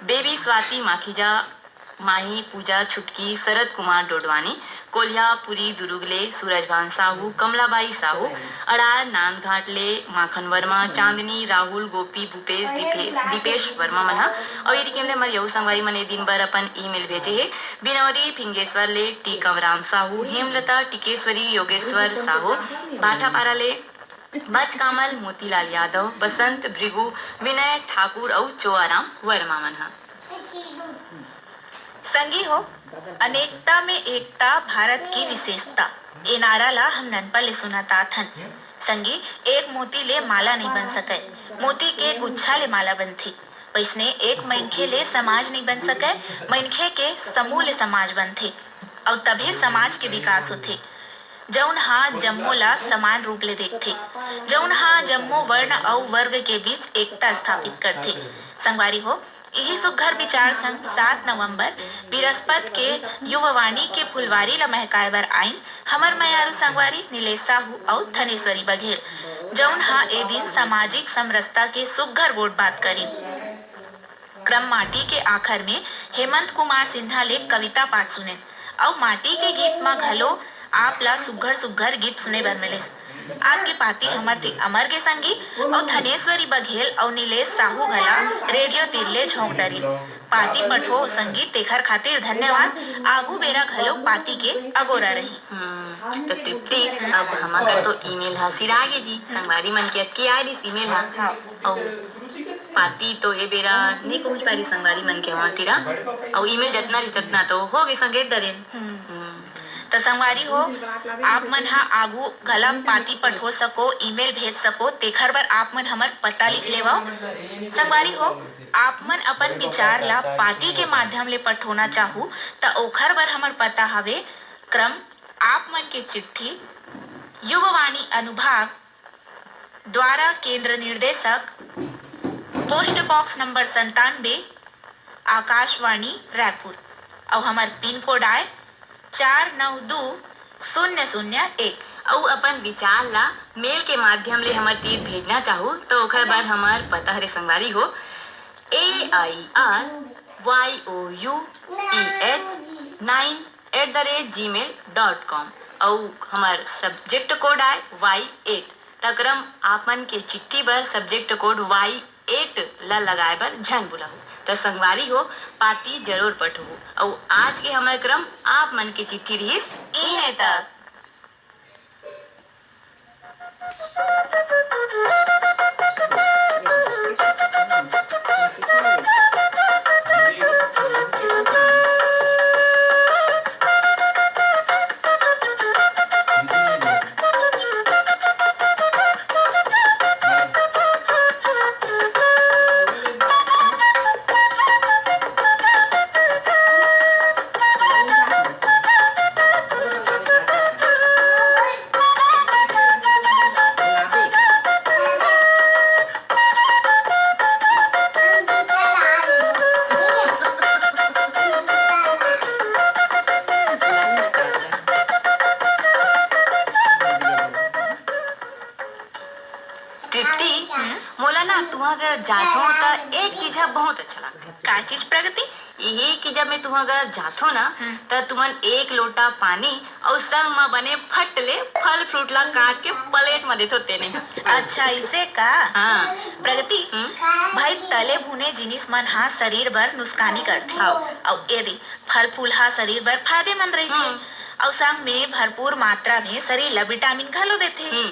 बेबी स्वाति माखीजा, माही पूजा छुटकी, शरद कुमार डोडवानी, कोलियापुरी दुरुग ले सूरजभान साहू, कमलाबाई साहू, अड़ार नांदघाट ले माखन वर्मा, चांदनी, राहुल, गोपी, भूपेश, दीपेश, दीपेश वर्मा मन ह। अउ यदि केवल हमर यहू संगवारी मन ए दिन बर अपन email भेजे हे, बिनौरी फिंगेश्वर ले टीकम राम साहू, हेमलता, टिकेश्वरी, योगेश्वर साहू, भाटापारा ले बचकामल, मोतीलाल यादव, बसंत, भृगु, विनय ठाकुर अउ चोआराम वर्मा मन ह। संगी हो, अनेकता में एकता भारत की विशेषता, ए नारा ला हम ननपन ले सुनत आत हन। संगी, एक मोती ले माला नहीं बन सकय, मोती के गुच्छा ले माला बनथे। वैसने एक मनखे ले समाज नहीं बन सकय, मनखे के समूह ले समाज बनथे, अउ तभे समाज के विकास होथे। जउन हा जम्मो ला समान रूप ले देखथे, जउन हा जम्मो वर्ण अउ वर्ग के बीच एकता स्थापित करथे। संगवारी हो, इही सुघ्घर विचार संग सात नवंबर बिरस्पत के युववाणी के फुलवारी ल महकाए बर आइन हमर मयारू संगवारी नीलेश साहू अउ थनेश्वरी बघेल, जउन ह ए दिन सामाजिक समरसता के सुघ्घर गोठ बात करिन। क्रम माटी के आखर में हेमंत कुमार सिन्हा ले कविता पाठ सुनेन अउ माटी के गीत म घलो आप ला सुघ्घर सुघ्घर गीत सुने बर मिलिस। आपके पाती हमर ती अमर के संगी अउ धनेश्वरी बघेल अउ नीलेश साहू घला रेडियो तीर ले झोंक डरिन। पाती पठो संगी तेखर खातिर धन्यवाद। आगू बेरा घलो पाती के अगोरा रही। हम्म, त तृप्ति, अब हमर तो ईमेल ह सिरागे जी, संगवारी मन के अतकी आए रिस ईमेल ह। हाँ। अउ पाती तो ए बेरा नइ पहुंच पारी संगवारी मन के हमर तीरा। अउ ईमेल जतना रिस ततना तो हो गे संगेट डरेन। हम्म। हम्म। त संगवारी हो, आप मन ह आगू घला पाती पठो सको, ईमेल भेज सको, तेखर बर आप मन हमर पता लिख लेवव। संगवारी हो, आप मन अपन विचार ला पाती के माध्यम ले पठोना चाहू, त ओखर बर हमर पता हवे क्रम आप मन के चिट्ठी, युववाणी अनुभाग, द्वारा केंद्र निर्देशक, पोस्ट बॉक्स नंबर संतानबे, आकाशवाणी रायपुर। अउ हमर पिन कोड आय चार नौ दू शून्य शून्य एक। अउ अपन विचार ला मेल के माध्यम ले हमर तीर भेजना चाहू, त ओखर बर हमर पता हरे संगवारी हो, A I R Y O U T H nine at the rate gmail dot com। अउ हमर सब्जेक्ट कोड आय वाई एट। त क्रम आप मन के चिट्ठी बर सब्जेक्ट कोड वाई एट ला लगाए बर झन भुलाहू। त संगवारी हो, पाती जरूर पठहू। अउ आज के हमर क्रम आप मन के चिट्ठी रिहिस इने तक। तृप्ति, हम्म? मोला ना तुहर घर जाथों त एक चीज ह बहुत अच्छा लगथे। का चीज प्रगति? इही कि जब मैं तुहर घर जाथों ना, हम्म। त तुमन एक लोटा पानी अउ संग म बने फट ले फल फ्रूट ला काट के प्लेट म देथो तेने ह। अच्छा, इसे का? हाँ। प्रगति, हम्म? भाई, तले भुने जिनिस मन ह शरीर बर नुकसानी करथे। हाँ। अउ यदि फल फूल ह शरीर बर फायदेमंद रहिथे, हम्म। अउ संग में भरपूर मात्रा में शरीर ला विटामिन घलो देथे। हम्म।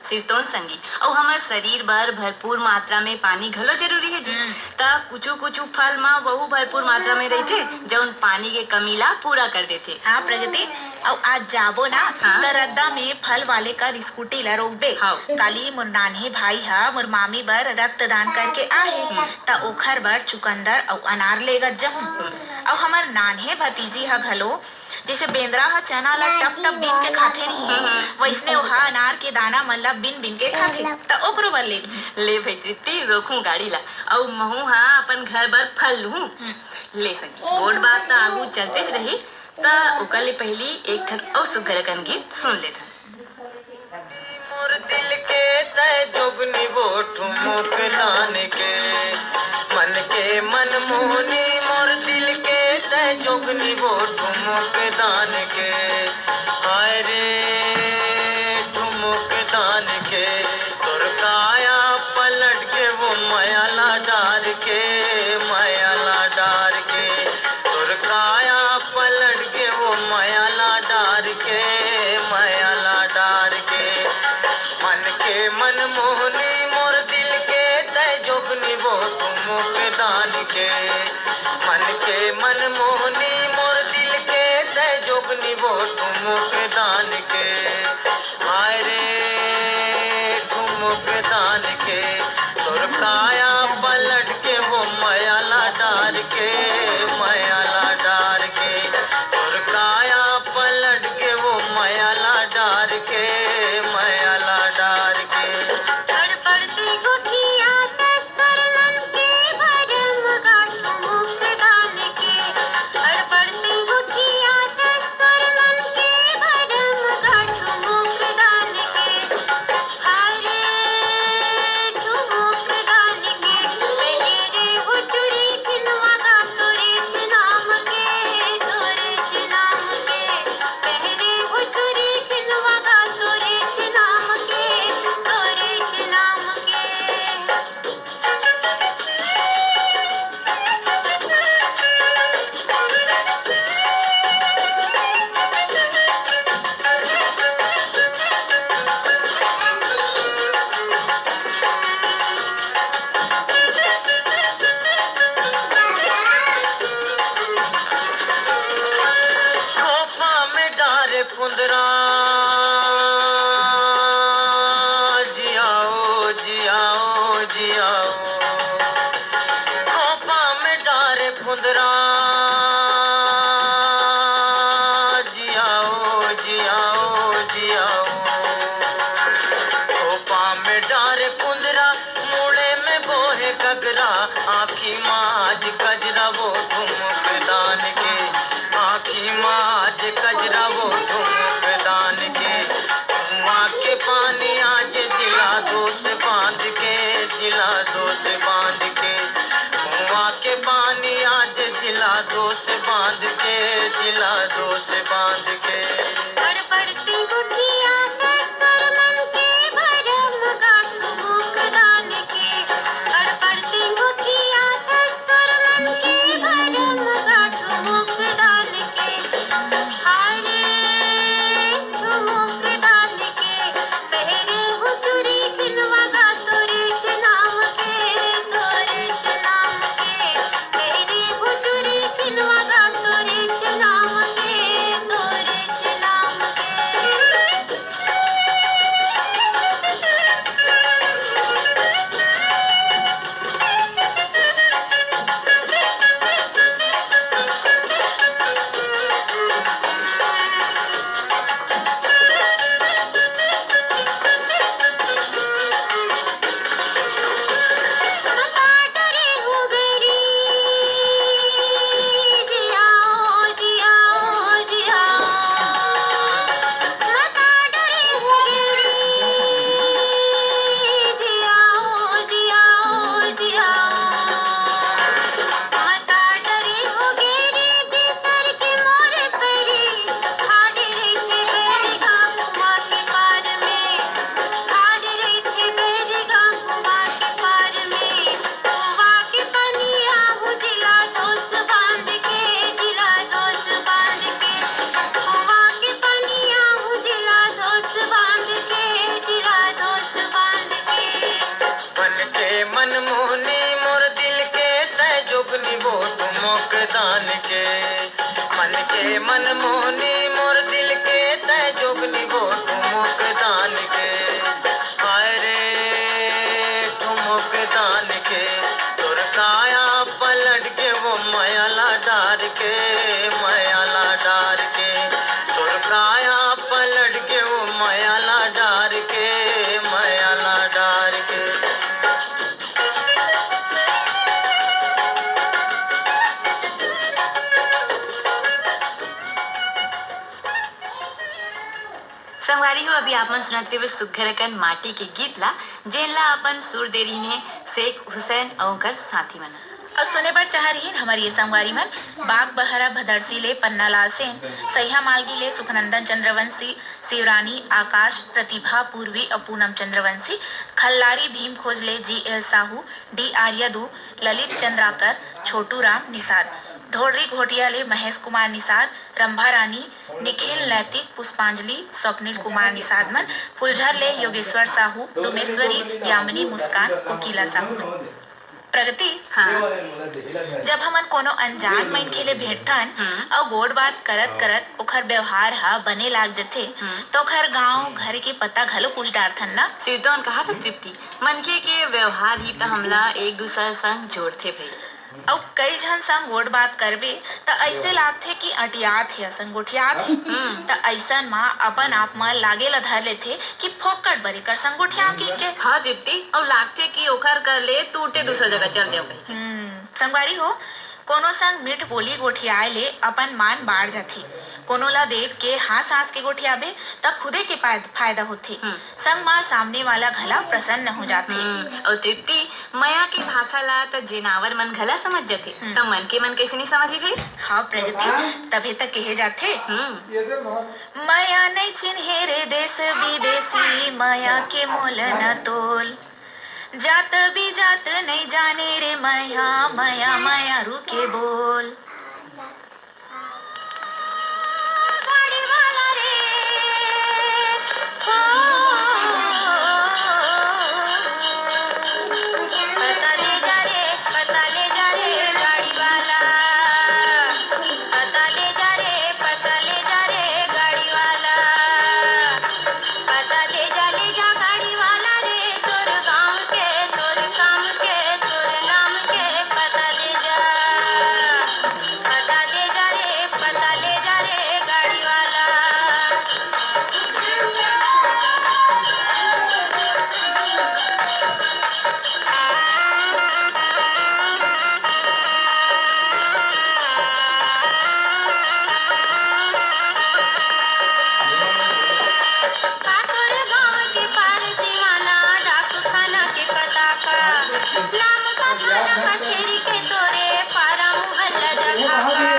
सिरतोन संगी, अउ हमर शरीर बर भरपूर मात्रा में पानी घलो जरूरी हे जी। हम्म। त कुछु कुछु फल म वहू भरपूर मात्रा में रहिथे, जउन पानी के कमी ला पूरा कर देथे। हाँ प्रगति, अउ आज जाबो ना, हाँ। त रद्दा में फल वाले कर स्कूटी ला रोकबे। हाँ। काली मोर नान्हे भाई ह मोर मामी बर रक्तदान करके आहे, हम्म। त ओखर बर चुकंदर अउ अनार लेगत जहूं। हम्म। अउ हमर नान्हे भतीजी ह घलो जइसे बेंदरा ह चना ल टप टप बीन के खाथे नहीं, हम्म। वइसने ओहा अनार के दाना मन ल बीन बीन के खाथे, त ओकरो बर ले। ले भई तृप्ति, रोकहूं गाड़ी ला, अउ महूं हा अपन घर बर फल लूहूं। हम्म। ले संगी, गोठ बात त आगू चलतेच रही, त ओकर ले पहिली एक ठन अउ सुग्घर अकन गीत सुन लेथन। मोर दिल के तय जोगनी वो ठुमुक दान के, मन के मन मोहनी मोर दिल के तय जोगनी वो ठुमुक दान के। हाय रे ठुमुक दान के, तोर काया पलट के वो मयाला डार के, मयाला डार के। तोर काया पलट के वो मयाला डार के, मयाला डार के। मन के मन मोहनी मोर दिल के तय जोगनी वो ठुमुक दान के। मन के मन मोहनी ठुमुक दान के, हाय रे ठुमुक दान के, तोर काया पलट के वो मया ला डार के, मया ला डार के, तोर काया पलट के वो मया ला डार के, मया ला डार के। अड़पड़ती गुठिया तस्कर मन के भरम गाठू मुक्त दान के। अड़पड़ती गुठिया तस्कर मन के भरम गाठू मुक्त दान के। हाय रे ठुमुक दान के। पहरे हो चुरी खिनवा गा तोरे नाम के, तोरे नाम के। पहरे हो चुरी खिनवा गा तोरे नाम के, तोरे नाम के। खोपा में डारे फुंदरा, जियाओ, जियाओ, जियाओ। खोपा में डारे फुंदरा, जियाओ, जियाओ, जियाओ। खोपा में डारे फुंदरा, मुड़े में बोहे गगरा, आँखी मा आज कजरा वो ठुमुक दान के, आँखी मा आज कजरा वो ठुमुक दान के। कुआँ के पानी आज जिला दोस्त बांध के, जिला दोस्त बांध के। कुआँ के पानी आज जिला दोस्त बांध के, जिला दोस्त बांध के। अड़पड़ती गुठिया तस्कर मन के भरम गाठू मुक्त दान के। अड़पड़ती गुठिया तस्कर मन के भरम गाठू मुक्त दान के। हाय रे ठुमुक दान के। पहरे हो चुरी खिनवा गा तोरे नाम के, तोरे नाम के। पहरे हो चुरी खिनवा गा तोरे नाम के, तोरे नाम के। मन के मनमोहनी मोर दिल के तय जोगनी वो ठुमुक दान के। मन के मनमोहनी मोर दिल के तय जोगनी वो ठुमुक दान के। हाय रे ठुमुक दान के, तोर काया पलट के वो मया ला डार के, मया ला डार के। तोर काया पलट के वो मया ला डार के, मया ला डार के। संगवारी हो, अभी आप मन सुनत रहिबे सुग्घर अकन माटी के गीत ला, जेन ला अपन सुर दे रहिन हे शेख हुसैन अउ ओकर साथी मन। अउ सुने बर चाह रहिन हमर ये संगवारी मन, बागबहरा भदरसी ले पन्नालाल सेन, सैहा मालगी ले सुखनंदन चंद्रवंशी, शिवरानी, आकाश, प्रतिभा, पूर्वी अउ पूनम चंद्रवंशी, खल्लारी भीम खोज ले जी एल साहू, डी आर्यदू, ललित चंद्राकर, छोटू राम निषाद, ढोलरी घोटिया ले महेश कुमार निषाद, रंभा रानी, निखिल नैतिक, पुष्पांजलि, स्वप्निल कुमार निषाद मन, फुलझर ले योगेश्वर साहू, डुमेश्वरी, यामिनी मुस्कान, कोकिला साहू मन। प्रगति, हाँ। जब हमन कोनो अनजान मनखे ले भेंटथन हम्म। अउ गोठ बात करत करत ओखर व्यवहार ह बने लाग जथे, हम्म। त ओखर गांव घर के पता घलो पूछ डारथन ना। सिरतोन कहा था तृप्ति, मनखे के व्यवहार ही त हमला एक दूसर संग जोड़थे भई। अउ कई झन संग गोठ बात करबे त अइसे लागथे कि अंटियात हे असन, गोठियात हे। हम्म। त अइसन म अपन आप म लागे ल धर लेथे कि फोकट बर एकर संग गोठियाव कहिके। हाँ तृप्ति, अउ लागथे कि ओखर कर ले तुरते दूसर जगह चल देव कहिके। हम्म, संगवारी हो, कोनो संग मीठ बोली गोठियाए ले अपन मान बाढ़ जाथे। कोनो ल देख के हाँस-हाँस के गोठियाबे, त खुदे के पाय-, फायदा होथे। हम्म। संग म सामने वाला घला प्रसन्न हो जाथे। हम्म, अउ तृप्ति, मया के भाखा ला त जेनावर मन घला समझ जथे, हम्म। त मनखे मन कइसे नइ समझही भई? हाँ प्रगति, तभे त कहे जाथे। हम्म। मया नइ चिन्हे रे देश विदेशी, मया के मोल न तोल। जात बिजात नइ जाने रे मया, मया मया रुके बोल। गाड़ी वाला रे, हो। पता दे जा रे, पता ले जा रे गाड़ी वाला। पता दे जा रे, पता ले जा रे गाड़ी वाला। पता दे जा, ले जा गाड़ी वाला रे, तोर गाँव के, तोर काम के, तोर नाम के पता दे जा। पता दे जा रे, पता ले जा रे गाड़ी वाला। का तोर गाँव के पार सिवाना, डाकखाना के पता का? नाम का थाना कचेरी के तोरे पारा मुहल्ला जगह का?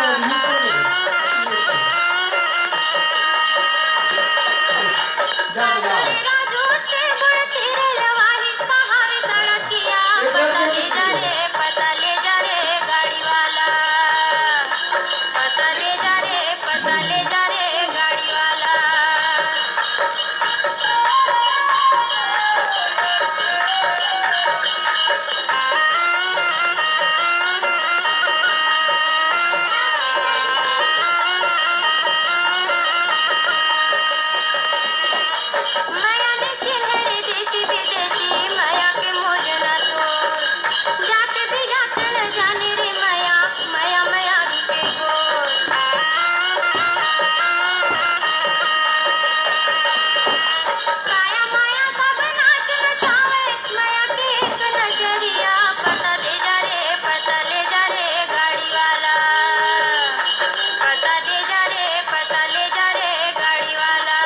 राजू के बुढ़ तेरे लवानी पहाड़ सड़किया, पता ले जा रे, पता ले जा रे गाड़ी वाला। पता ले जा रे, पता ले जा रे गाड़ी वाला। मया ने चिन्हे रे देसी विदेसी, मया के मोजना तो। जात बिजात न जाने रे मया, मया मया रुके गोल। काया माया सब नाच नचावे, मया के एक नजरिया। पता दे जा रे, पता ले जा रे गाड़ी वाला। पता दे जा रे, पता ले जा रे गाड़ी वाला।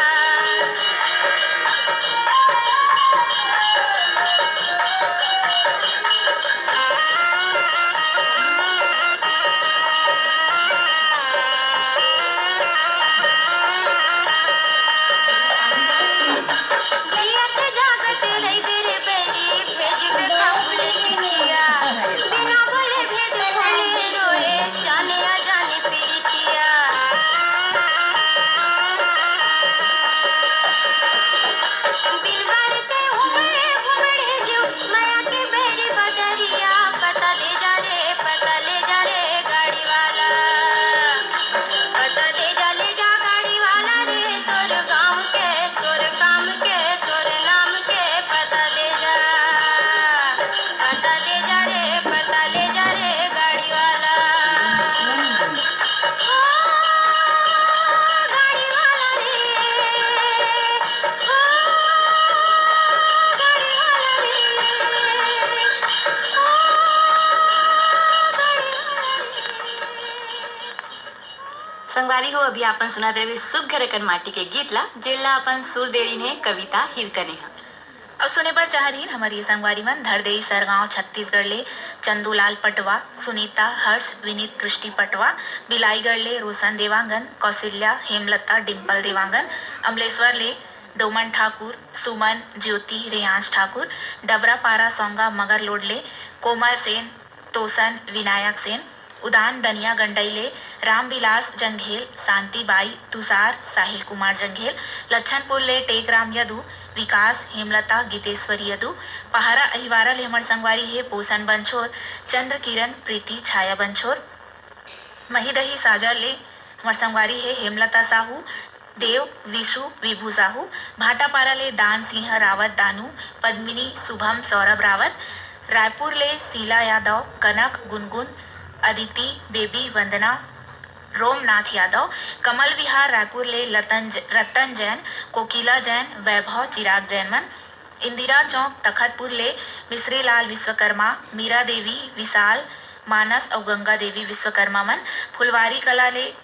जियत जागत रहिबे रे बैरी, भेजबे का फूल चिट्ठिया। बिना बोले भेद खोले रोए, जाने अजाने पीरितिया। बिन बार ते उमड़े घुमड़े जीव, मया के बैरी बदरिया। पता दे जा रे, पता ले जा रे गाड़ी वाला। पता दे जा, ले जा गाड़ी वाला रे, तोर गाँव के, तोर काम के, तोर नाम के पता दे जा। पता दे जा रे, पता ले जा रे गाड़ी वाला। ओ गाड़ी वाला रे, ओ गाड़ी वाला रे, ओ गाड़ी वाला रे। संगवारी हो, अभी आपन सुनत रहे सुग्घर अकन माटी के गीत ला, जेला अपन सुर देरिन हे कविता हिरकने ह। अउ सुने बर चाह रहिन हमर ये संगवारी मन, धर देई सरगांव छत्तीसगढ़ ले चंदूलाल पटवा, सुनीता, हर्ष, विनीत, दृष्टि पटवा, बिलाईगढ़ ले रोशन देवांगन, कौशल्या, हेमलता, डिम्पल देवांगन, अमलेश्वर ले डोमन ठाकुर, सुमन, ज्योति, रेयांश ठाकुर, डबरापारा सौंगा मगरलोड ले कोमल सेन, तोसन, विनायक सेन, उदान दनिया गंडई ले रामविलास जंघेल, शांति बाई, तुषार, साहिल कुमार जंघेल, लच्छनपुर ले टेकराम यदु, विकास, हेमलता, गीतेश्वरी यदु। पहारा अहिवारा ले हमर संगवारी हे पोषण बनछोर, चंद्र किरण, प्रीति, छाया बनछोर। महीदही साजा ले हमर संगवारी हे हेमलता साहू, देव, विशु, विभू साहू। भाटापारा ले दान सिंह रावत, दानू, पद्मिनी, शुभम, सौरभ रावत। रायपुर ले शीला यादव, कनक, गुनगुन, अदिति, बेबी, वंदना, रोमनाथ यादव। कमल विहार रायपुर ले लतन ज-, रतन जैन, कोकिला जैन, वैभव, चिराग जैन मन। इंदिरा चौक तखतपुर ले मिश्रीलाल विश्वकर्मा, मीरा देवी, विशाल, मानस अउ गंगा देवी विश्वकर्मा मन। फुलवारी कला ले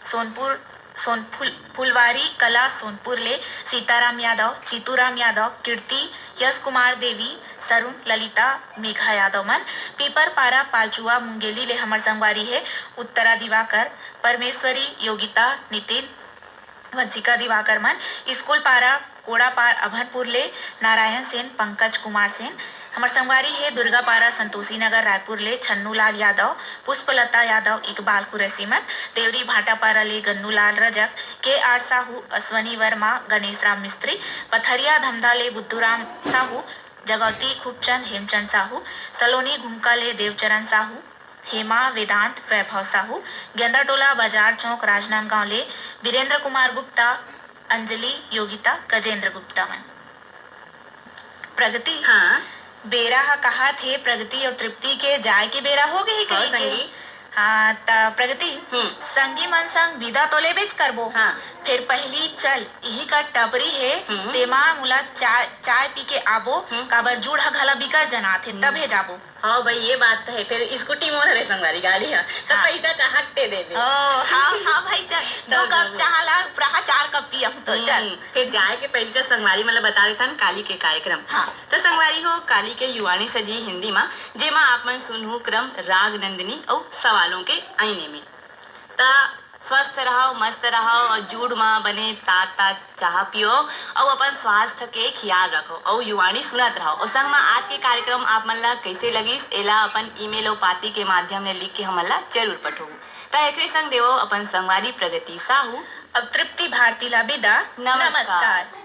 सोनपुर, सोन-, फुल-, फुलवारी कला सोनपुर ले सीताराम यादव, चीतूराम यादव, कीर्ति, यश कुमार देवी, सरुण, ललिता, मेघा यादव मन। पीपरपारा पालचुआ मुंगेली ले हमर संगवारी हे उत्तरा दिवाकर, परमेश्वरी, योगिता, नितिन, वंशिका दिवाकर मन। स्कूल पारा कोड़ापार अभनपुर ले नारायण सेन, पंकज कुमार सेन। हमर संगवारी हे दुर्गापारा संतोषी नगर रायपुर ले छन्नूलाल यादव, पुष्पलता यादव, इकबाल कुरैशी मन। देवरी भाटापारा ले गन्नूलाल रजक, के आर साहू, अश्वनी वर्मा, गणेश राम मिस्त्री। पथरिया धमधा ले बुद्धूराम साहू, जगौती खूबचंद, हेमचंद साहू। सलोनी घुमका ले देवचरण साहू, हेमा, वेदांत, वैभव साहू। गेंदाटोला बाजार चौक राजनांदगांव ले बीरेंद्र कुमार गुप्ता, अंजलि, योगिता, गजेंद्र गुप्ता मन। प्रगति, हाँ। बेरा ह कहात हे प्रगति अउ तृप्ति के जाय के बेरा हो गे हे हाँ, कहिके। संगी। हाँ, त प्रगति, हम्म। संगी मन संग विदा तो लेबेच करबो। हाँ। फेर पहिली चल, इही का टपरी हे, हम्म। तेमा मोला चाय, चाय पी के आबो, हम्म। काबर जुड़ ह घला बिकट जनात हे, हम्म। तभे जाबो। हाँ भाई, ये बात तो है। फिर स्कूटी मोर हरे संगवारी, गाड़ी है, तो हाँ। पैसा चाहक ते देबे। ओ, हाँ, हाँ भाई, चल। दो तब कप जाबो। चाह ला, पूरा चार कप पियम तो, चल। हम्म, फिर जाए के पहले तो संगवारी मन ला बता देथन काली के कार्यक्रम। हाँ। तो संगवारी हो, काली के युवाणी सजी हिंदी मा, जेमा आप मन सुनहु क्रम राग नंदिनी अउ सवालों के आईने में। त स्वस्थ रहव, मस्त रहव अउ जुड़ म बने तात-तात चाह पियो अउ अपन स्वास्थ्य के खियाल रखव अउ युवाणी सुनत रहव। अउ संग म आज के कार्यक्रम आप मन ला कइसे लगिस, एला अपन email अउ पाती के माध्यम ले लिख के हमन ला जरूर पठोहू। त एकरे संग देवव अपन संगवारी प्रगति साहू अउ तृप्ति भारती ला बिदा। नमस्कार। नमस्कार।